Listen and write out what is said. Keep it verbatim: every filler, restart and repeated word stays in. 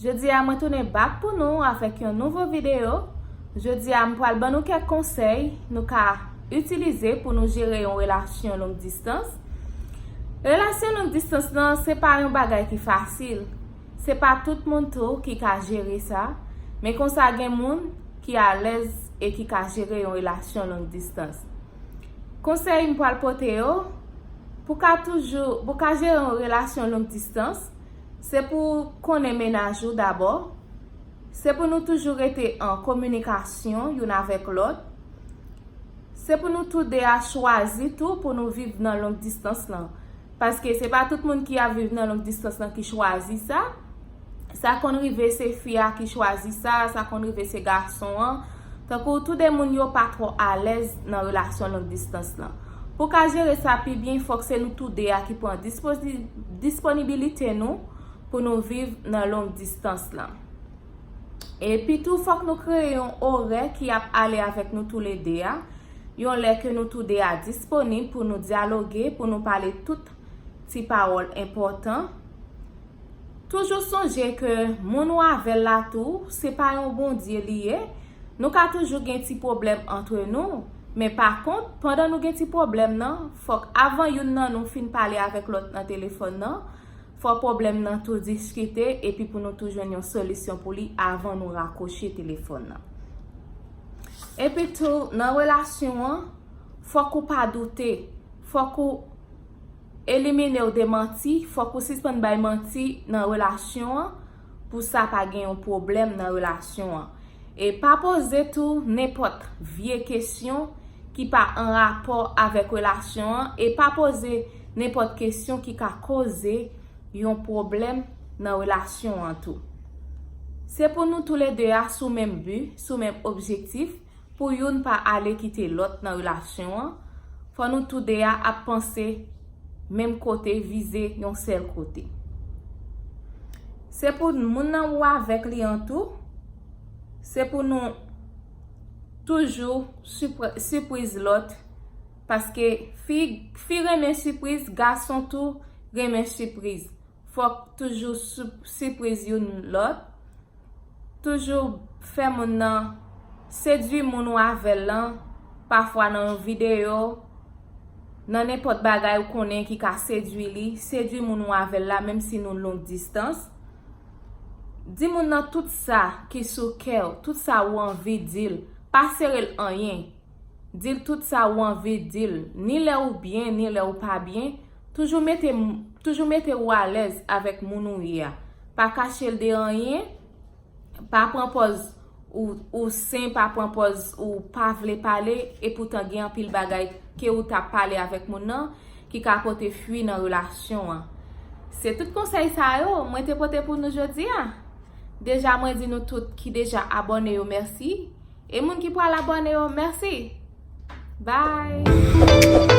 Jodi a mwen tounen back pou nou avèk yon nouvo videyo. Jodi a m pral ban nou kèk konsèy nou ka itilize pou nou jere yon relasyon long distans. Relasyon long distans lan se pa yon bagay ki fasil. Se pa tout moun tou ki ka jere sa, men konsa gen moun ki alèz e ki ka jere yon relasyon long distans. Konsèy m pral pote yo, pou ka toujou, pou ka jere yon relasyon long distans, se pou konnen mennaj ou dabò. Se pou nou toujou rete an kominikasyon youn avèk lòt. Se pou nou toude a chwazi tou pou nou viv nan long distans lan. Paske se pa tout moun ki ap viv nan long distans lan ki chwazi sa. Sa konn rive se fi a ki chwazi sa, sa konn rive se gason an. Tankou toude moun yo pa twò alèz nan relasyon long distans lan. Pou ka jere sa pi byen, fòk se nou toude a ki pran dispozi-, disponibilite nou pou nou viv nan long distans lan. Epi tou, fòk nou kreye yon orè ki ap ale avèk nou toulede a, yon lè ke nou toude a disponib pou nou dyaloge, pou nou pale tout ti pawòl enpòtan. Toujou sonje ke moun ou avè l la tou, se pa yon Bondye li ye. Nou ka toujou gen ti pwoblèm antre nou, men pa kont, pandan nou gen ti pwoblèm nan, fòk avan youn nan nou fin pale avèk lòt nan telefòn nan, fò pwoblèm nan tou diskite epi pou nou tou jwenn yon solisyon pou li avan nou rakwoche telefòn nan. Epi tou, nan relasyon an, fòk ou pa doute, fòk ou elimine w de manti, fòk ou sispann bay manti nan relasyon an, pou sa pa gen yon pwoblèm nan relasyon an. E pa poze tou nenpòt vye kesyon ki pa an rapò avèk relasyon an, e pa poze nenpòt kesyon ki ka koze yon pwoblèm nan relasyon an tou. Se pou nou toulede a sou menm bi, sou menm objektif, pou youn pa ale kite lòt nan relasyon an, fò nou toude a ap panse menm kote, vize yon sèl kote. Se pou moun nan ou avèk li an tou, se pou nou toujou sipre-, sipriz lòt, paske fi, fi renmen sipriz, gason tou renmen sipriz. Fòk toujou sip-, sipriz youn lòt. Toujou fè moun nan sedui moun ou avè l lan, pafwa nan yon videyo, nan nenpòt bagay ou konnen ki ka sedui li, sedui moun ou avè l la, menm si nou long distans. Di moun nan tout sa ki sou kè w, tout sa ou anvi di l, pa sere l anyen. Di l tout sa ou anvi di l, ni lè ou byen, ni lè ou pa byen. Toujou mete, toujou mete ou alèz avèk moun ou ye a. Pa kache l de anyen, pa pran pòz ou, ou sen, pa pran pòz ou pa vle pale, epoutan gen anpil bagay ke ou t ap pale avèk moun nan ki ka pote fwi nan relasyon an. Se tout konsèy sa yo mwen te pote pou nou jodi a. Deja mwen di nou tout ki deja abòne yo mèsi. E moun ki pral abòne yo, mèsi. Bye.